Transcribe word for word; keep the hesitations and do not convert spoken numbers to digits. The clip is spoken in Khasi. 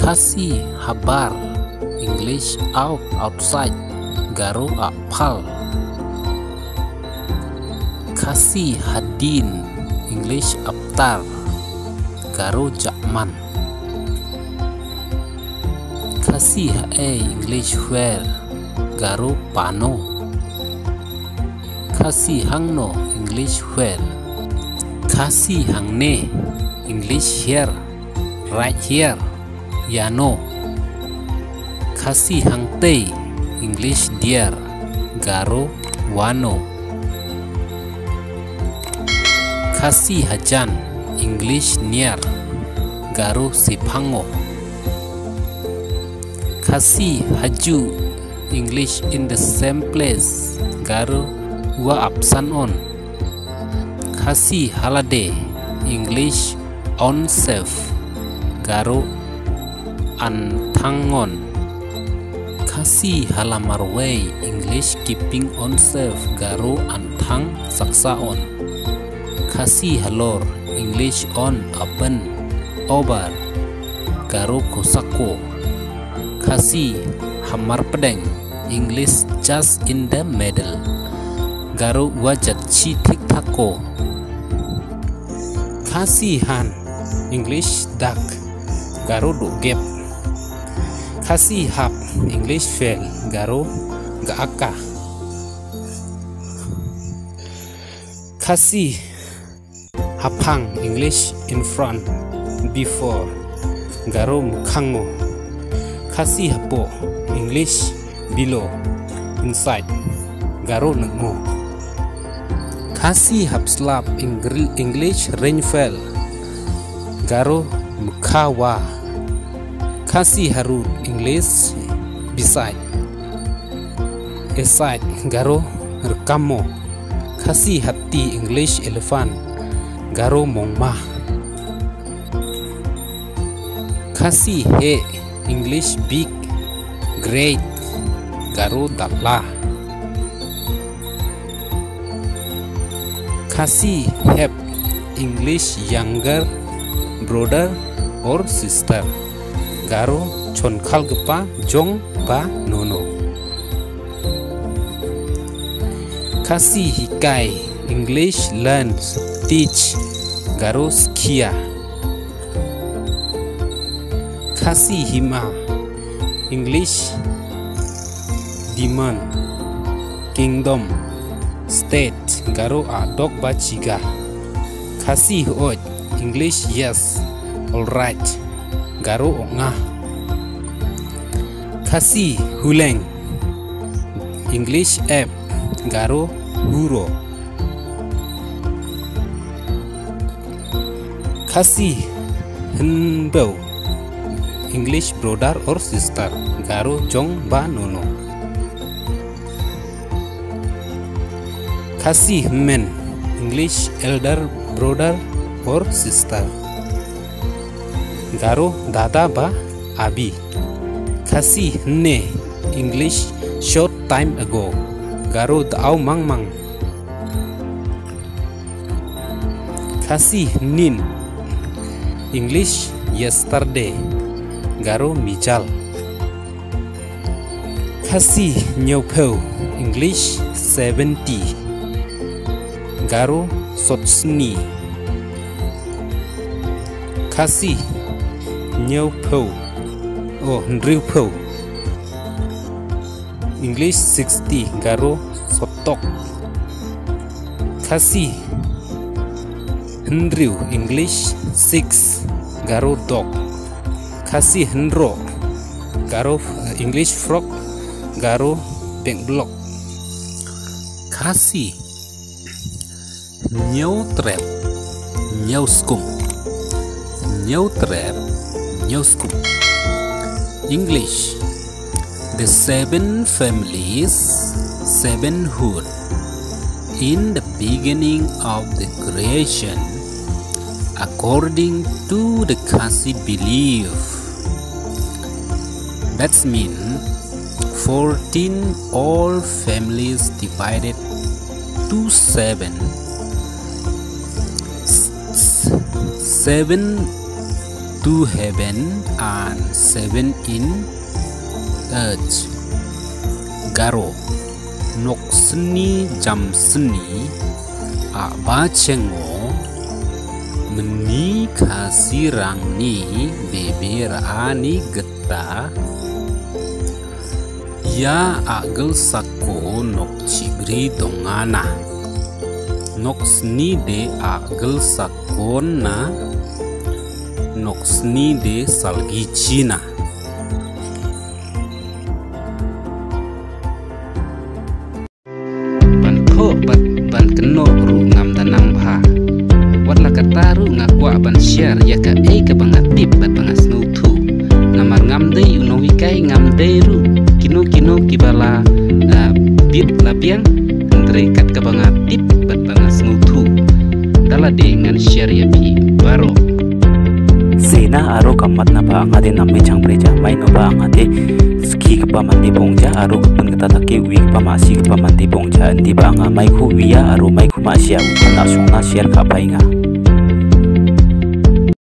Khasi habar, English out, outside, Garo aphal. Khasi hadien, English aptar, Garo jakman. Khasi haei, English where, Garo pano. Khasi hangno, English where. Khasi hangne, English here, right here, iano. Khasi hangtei, English there, Garo wano. Khasi hajan, English near, Garo sephango. Khasi haju, English in the same place, Garo ua apsan on. Khasi halade, English on self, Garo anthang on. Khasi halamarwei, English keeping on self, Garo anthang saksa on. Khasi halor, English on, apen, over, Garo kosako. Khasi hamarpdeng, English just in the middle, Garo ua jatchi thik thak ko. Khasi han, English duck, Garo dugep. Khasi hap, English fell, Garo gaaka. Khasi haphang, English in front, before, Garo mkhango. Khasi hapoh, English below, inside, Garo ngngo. Khasi hapslap, Engri- English rainfall, Garo mkhawa. Khasi harud, English beside, aside, Garo rkamo. Khasi hatti, English elephant, Garo mongma. Khasi heh, English big, great, Garo dalla. Khasi hep, English younger brother or sister, Garo chonkhalgpa jong ba nono. Khasi hikai, English learn, teach, Garo skhia. Khasi hima, English demon, kingdom, state, Garo adok ba chiga. Khasi hooid, English yes, alright, Garo onga. Khasi huleng, English app, Garo huro. Khasi hynbew, English brother or sister, Garo jong ba nono. Khasi hynmen, English elder brother or sister, Garo dada ba abi. Khasi hynne, English short time ago, Garo dau mangmang. Khasi hynnin, English yesterday, Garo mijal. Khasi hynñiewphew, English seventy, Garo sotsni. Khasi hynñiewphew, oh, hynriewphew, English sixty, Garo sotok. Khasi hynriew, English six, Garo dog. Khasi hynriew, Garo, English frog, Garo bengblok. Khasi hynñiewtrep, hynñiewskum. Hynñiewtrep, hynñiewskum. English, the seven families, sevenhood. In the beginning of the creation, according to the Khasi belief, that's mean fourteen old families divided to seven. S- s- seven to heaven and seven in earth. Garo. Noksni jamsni a ba chengo mni khasi rangni bebe ra ani geta. Ya agel sako nok chibri dongana. Noksni de agel sakona. Noksni de salgi china. Ban thoh bad ban kynnoh ruh ngam da nang bha. Wat la kata ruh nga kwah ban share ïa kaei kaba nga tip bad ba nga sngewthuh. Namar ngam dei u nonghikai, ngam dei ruh kino kino kiba la, ah, bit la biang. Hynrei kat kaba nga tip bad ba nga sngewthuh, da lade ngan share ïa phi baroh. Sena aro ka mat na ba nga de nam me chang preja mai no ba nga de ski kpa man de bongja aro ka pun kata take wi kpa ma si kpa man de bongja ndi ba nga mai khu wi ya aro mai khu ma sia u na sung na share ka pai nga.